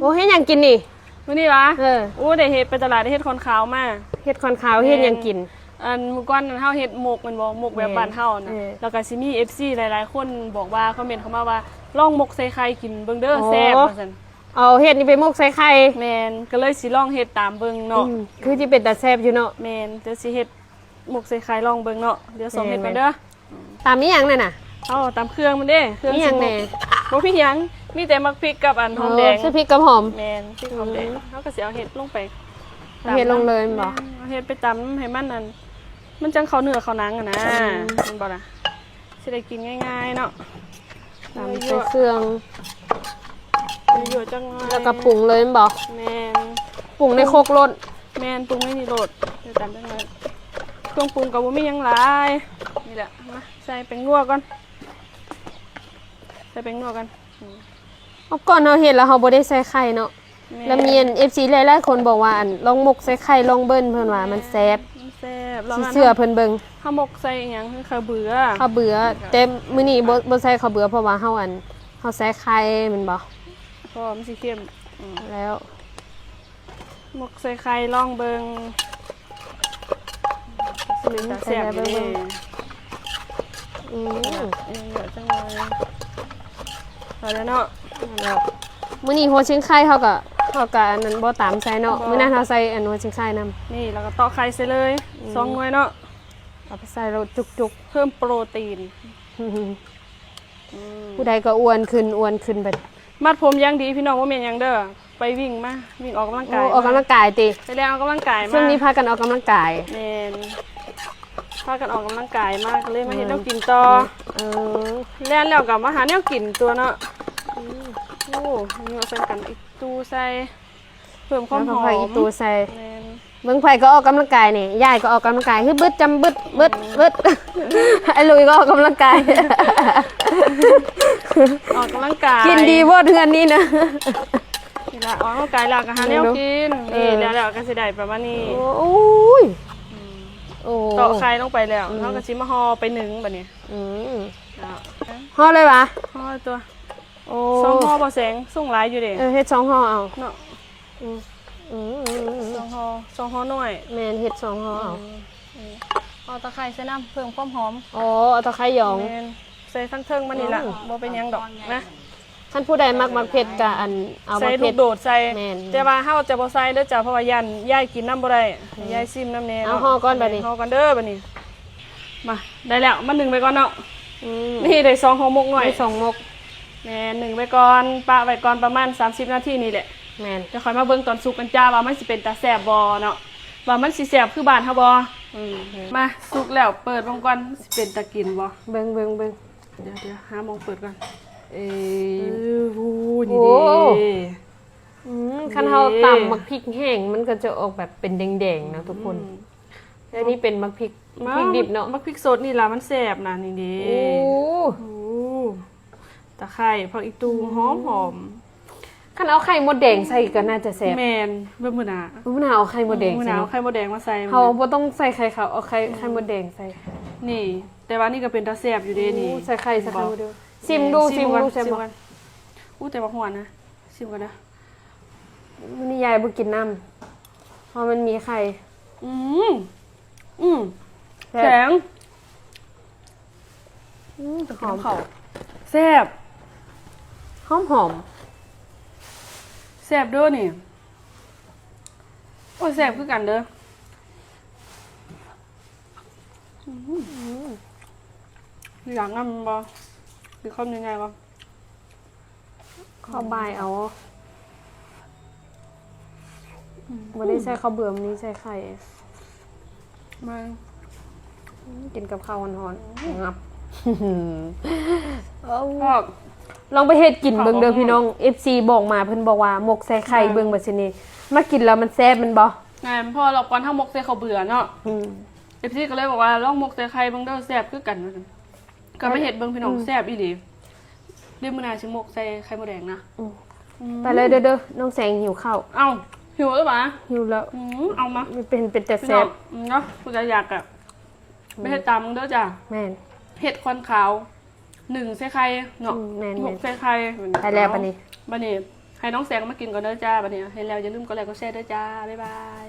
ໂອ້ ເຮັດຫຍັງກິນນີ້? ມື້ນີ້ຫວາ? ເອີ ໂອ້ ໄດ້ເຫັດ ໄປຕະຫຼາດໄດ້ເຫັດຂອນຂາວມາ. ເຫັດຂອນຂາວ ເຮັດຫຍັງກິນ? ອັນມື້ກ່ອນນັ້ນເຮົາເຮັດໝົກແມ່ນບໍ່? ໝົກແບບ ແມ່ນ ບ້ານເຮົານະ ເອີ ແລ້ວກໍຊິມີເອັຟຊີຫຼາຍໆຄົນບອກວ່າ ຄອມເມັນເຂົ້າມາວ່າ ລອງໝົກໃສ່ໄຂ່ກິນເບິ່ງເດີ ອໍ ແຊບວ່າຊັ້ນ. ເອົາເຫັດນີ້ໄປໝົກໃສ່ໄຂ່. ແມ່ນ ກໍເລີຍຊິລອງເຮັດຕາມເບິ່ງເນາະ. ອືມ ຄືຊິເປັນຕາແຊບຢູ່ເນາະ. ແມ່ນ ດຽວຊິເຮັດໝົກໃສ່ໄຂ່ລອງເບິ່ງເນາະ. ດຽວສອງເຮັດກ່ອນເດີ. ຕຳອີ່ຫຍັງນັ້ນນະ? ເອົາຕຳເຄື່ອງມັນເດ້ ເຄື່ອງ ມີຫຍັງແດ່? ບໍ່ມີຫຍັງ ມີແຕ່ໝາກພິກກັບອັນຫອມແດງ. ໂອ້ ຊື້ພິກກັບຫອມ. ແມ່ນ ພິກຫອມແດງ. ອືມ ເຮົາກໍຊິເອົາເຫັດລົງໄປ ເອົາເຫັດລົງເລີຍແມ່ນບໍ່? ເອົາເຫັດໄປຕຳໃຫ້ມັນອັນ ມັນຈັ່ງເຂົ້າເນື້ອເຂົ້າໜັງຫັ້ນນະ. ອືມ ແມ່ນບໍ່ລະ? ຊິໄດ້ກິນງ່າຍໆເນາະ. ຕຳໃສ່ເຄື່ອງ ໃສ່ເຄື່ອງ ຍົວໆຈັກໜ້ອຍ ແລ້ວກໍປຸງເລີຍແມ່ນບໍ່? ແມ່ນ ປຸງໃນຄົກໂລດ. ແມ່ນ ປຸງໃນນີ້ໂລດ ດຽວຕຳຈັກໜ້ອຍ. ເຄື່ອງປຸງກໍບໍ່ມີຫຍັງຫຼາຍ ນີ້ແຫຼະ. ມາໃສ່ແປ້ງນົວກ່ອນ ໃສ່ແປ້ງນົວກ່ອນ. ອືມ ເມື່ອກ່ອນເຮົາເຮັດແລ້ວເຮົາບໍ່ໄດ້ໃສ່ໄຂ່ເນາະ. ແມ່ນ ແລ້ວມີອັນເອັຟຊີຫຼາຍໆຄົນບອກວ່າ ອັນລອງໝົກໃສ່ໄຂ່ລອງເບິ່ງ ເພິ່ນວ່າມັນແຊບ. ແມ່ນ ມັນແຊບ. ຊິເຊື່ອເພິ່ນເບິ່ງ. ເຮົາໝົກໃສ່ອີ່ຫຍັງ? ເຂົ້າເບືອ. ເຂົ້າເບືອ. ແຕ່ມື້ນີ້ບໍ່ ບໍ່ໃສ່ເຂົ້າເບືອ ເພາະວ່າເຮົາອັນ ເຮົາໃສ່ໄຂ່ແມ່ນບໍ່? ເພາະວ່າມັນຊິເຄັມ. ອືມ ແລ້ວ ໝົກໃສ່ໄຂ່ລອງເບິ່ງ. ອືມ ຕາແຊບຢູ່ເດ້. ອືມ ເອີ ເຍອະໆຈັງເລີຍ. ພໍແລ້ວເນາະ. ແລ້ວ ມື້ນີ້ຫົວຊິງໄຄເຮົາກໍ ເຮົາກໍອັນນັ້ນບໍ່ຕຳໃສ່ເນາະ. ບໍ່ ມື້ນັ້ນເຮົາໃສ່ອັນຫົວຊິງໄຄນຳ. ນີ້ ແລ້ວກໍຕອກໄຂ່ໃສ່ເລີຍ. ອືມ ສອງໜ່ວຍເນາະ. ເອົາໄປໃສ່ໂລດຈຸກໆ ເພີ່ມໂປຣຕີນ. ອືມ ຜູ້ໃດກໍອ້ວນຂຶ້ນ ອ້ວນຂຶ້ນໄປ. ມັດຜົມຢ່າງດີພີ່ນ້ອງ ບໍ່ແມ່ນຫຍັງເດີ ໄປວິ່ງມາ ວິ່ງອອກກຳລັງກາຍ. ໂອ້ ອອກກຳລັງກາຍຕິ? ໄປແລ່ນອອກກຳລັງກາຍມາ. ຊ່ວງນີ້ພາກັນອອກກຳລັງກາຍ. ແມ່ນ ພາກັນອອກກຳລັງກາຍມາ ກໍເລີຍມາເຮັດແນວກິນຕໍ່. ເອີ ແລ່ນແລ້ວກໍມາຫາແນວກິນຕົວະເນາະ. ອືມ ໂອ້ ເຍາະໃສ່ກັນ ອີ່ຕູໃສ່ ເພີ່ມຄວາມຫອມ ແລ້ວກໍຜັກອີ່ຕູໃສ່. ແມ່ນ ເບິ່ງໃຜກໍອອກກຳລັງກາຍນີ້ ຍາຍກໍອອກກຳລັງກາຍ ຮຶບ ບຶດ ຈຳ ບຶດ ບຶດ ອືມ ບຶດ. ອ້າຍລຸຍກໍອອກກຳລັງກາຍ ອອກກຳລັງກາຍ ກິນດີໂພດເຮືອນນີ້ນະ. ນີ້ລະ ອອກກຳລັງກາຍແລ້ວກໍຫາແນວກິນ. ເອີ ນີ້ແລ້ວ ແລ້ວກໍຊິໄດ້ປະມານນີ້. ໂອ້ຍ ອືມ ໂອ້ ຕອກໄຂ່ລົງໄປແລ້ວ ອືມ ເຮົາກໍຊິມາຫໍ່ໄປໜຶ້ງບັດນີ້. ອືມ ເອົາ ຫໍ່ເລີຍຫວາ? ຫໍ່ຕົວະ. ໂອ້ ສອງຫໍ່ບໍ່ແສງ ສູງຫຼາຍຢູ່ເດ້. ເອີ ເຮັດສອງຫໍ່ເອົາເນາະ. ອືມ ອືມ ສອງຫໍ່ ສອງຫໍ່ນ້ອຍ. ແມ່ນ ເຮັດສອງຫໍ່ເອົາ. ອືມ ເອົາຕະໄຄໃສ່ນຳ ເພີ່ມຄວາມຫອມ. ອໍ ເອົາຕະໄຄຢອງ. ແມ່ນ ໃສ່ທາງເທິງມານີ້ລະ. ອືມ ບໍ່ເປັນຫຍັງດອກນະ. ຄັນຜູ້ໃດມັກໝາກເຜັດກໍອັນ ເອົາໝາກເຜັດ ໃສ່ລູກໂດດໃສ່. ແມ່ນ ແຕ່ວ່າເຮົາຈະບໍ່ໃສ່ເດີຈ້າ ເພາະວ່າຢ້ານຍາຍກິນນຳບໍ່ໄດ້. ອືມ ຍາຍຊິມນຳແດ່ ເນາະ. ເອົາຫໍ່ກ່ອນບັດນີ້ ຫໍ່ກ່ອນເດີບັດນີ້. ມາ ໄດ້ແລ້ວ ມາໜຶ້ງໄວ້ກ່ອນເນາະ. ອືມ ນີ້ໄດ້ສອງຫໍ່ໝົກໜ່ອຍ ໄດ້ສອງໝົກ. ແມ່ນ ໜຶ້ງໄວ້ກ່ອນ ປະໄວ້ກ່ອນປະມານສາມສິບນາທີນີ້ແຫຼະ. ແມ່ນ ດຽວຄ່ອຍມາເບິ່ງຕອນສຸກກັນຈ້າ ວ່າມັນຊິເປັນຕາແຊບບໍ່ເນາະ ວ່າມັນຊິແຊບຄືບ້ານເຮົາບໍ່. ອືມ ອືມ ມາ ສຸກແລ້ວ ເປີດເບິ່ງກ່ອນ ຊິເປັນຕາກິນບໍ່. ເບິ່ງ ເບິ່ງ ເບິ່ງ ດຽວ ດຽວ ຫາໝ່ອງເປີດກ່ອນ. ເອີ ໂອ້ ນີ້ເດ້. ໂອ້ ອືມ ຄັນເຮົາຕຳໝາກພິກແຫ້ງ ມັນກໍຈະອອກແບບເປັນແດງໆເນາະທຸກຄົນ. ອືມ ແລ້ວນີ້ເປັນໝາກພິກ ໝາກພິກດິບເນາະ. ໝາກພິກສົດນີ້ລະມັນແຊບນະ ນີ້ເດ້. ໂອ້ ໂອ້ ຕະໄຄ ຜັກອີ່ຕູ ອືມ ຫອມໆ. ຄັນເອົາໄຂ່ມົດແດງໃສ່ກໍໜ້າຈະແຊບ. ແມ່ນ ເບິ່ງມື້ໜ້າ ມື້ໜ້າເອົາໄຂ່ມົດແດງໃສ່ເນາະ. ອືມ ມື້ໜ້າເອົາໄຂ່ມົດແດງມາໃສ່. ເຮົາບໍ່ຕ້ອງໃສ່ໄຂ່ຂາວ ເອົາໄຂ່ ອືມ ໄຂ່ມົດແດງໃສ່. ນີ້ ແຕ່ວ່ານີ້ກໍເປັນຕາແຊບຢູ່ເດ້ນີ້. ໂອ້ ໃສ່ໄຂ່ ໃສ່ໄຂ່ມົດແດງ. ຊິມດູ ຊິມດູ ຊິມກ່ອນ ແຊບບໍ່? ຊິມກ່ອນ. ອູ້ ແຕ່ວ່າຫວານນະ. ຊິມກ່ອນເດີ. ມື້ນີ້ຍາຍບໍ່ກິນນ້ຳ ເພາະມັນມີໄຂ່. ອືມ ອືມ ແຊບ ແຂງ. ອືມ ຫອມ ແຊບ ຫອມໆ ແຊບເດີນີ້. ໂອ້ຍ ແຊບຄືກັນເດີ. ອືມ ອືມ ຢາກນຳບໍ່? ກິນຄຳໃຫຍ່ໆບໍ່? ເຂົ້າບ່າຍເອົາ. ອືມ ບໍ່ໄດ້ໃສ່ເຂົ້າເບືອ ມື້ນີ້ໃສ່ໄຂ່. ມາ ອືມ ກິນກັບເຂົ້າຮ້ອນໆ. ອືມ ງັບ. ໂອ້ ລອງໄປເຮັດກິນເບິ່ງເດີພີ່ນ້ອງ. ເອັຟຊີບອກມາ ເພິ່ນບອກວ່າໝົກໃສ່ໄຂ່ເບິ່ງ ວ່າຊັ້ນນີ້ ມາກິນແລ້ວມັນແຊບແມ່ນບໍ່? ແມ່ນ ເພາະວ່າລອບກ່ອນເຮົາໝົກໃສ່ເຂົ້າເບືອເນາະ. ອືມ ເອັຟຊີກໍເລີຍບອກວ່າ ລອງໝົກໃສ່ໄຂ່ເບິ່ງເດີ ແຊບຄືກັນ ວ່າຊັ້ນ. ກໍມາເຮັດເບິ່ງພີ່ນ້ອງ ອືມ ແຊບອີ່ຫຼີ. ດຽວມື້ໜ້າຊິໝົກໃສ່ໄຂ່ມົດແດງນະ. ອືມ ອືມ ໄປເລີຍເດີ ນ້ອງແສງຫິວເຂົ້າ. ເອົ້າ ຫິວແລ້ວຫວາ? ຫິວແລ້ວ. ອືມ ເອົາມາ ເປັນ ເປັນຕາແຊບ. ພີ່ນ້ອງເນາະ ຜູ້ໃດຢາກກໍ ອືມ ໄປເຮັດຕາມເດີຈ້າ. ແມ່ນ ເຫັດຄອນຂາວ ໜຶ້ງໃສ່ໄຂ່ເນາະ. ອືມ ແມ່ນໆ ໝົກໃສ່ໄຂ່. ໄປແລ້ວບັດນີ້ ບັດນີ້ ໃຫ້ນ້ອງແສງມາກິນກ່ອນເດີຈ້າ ບັດນີ້ ເຫັນແລ້ວຢ່າລືມກົດໄລກົດແຊເດີຈ້າ ບາຍບາຍ.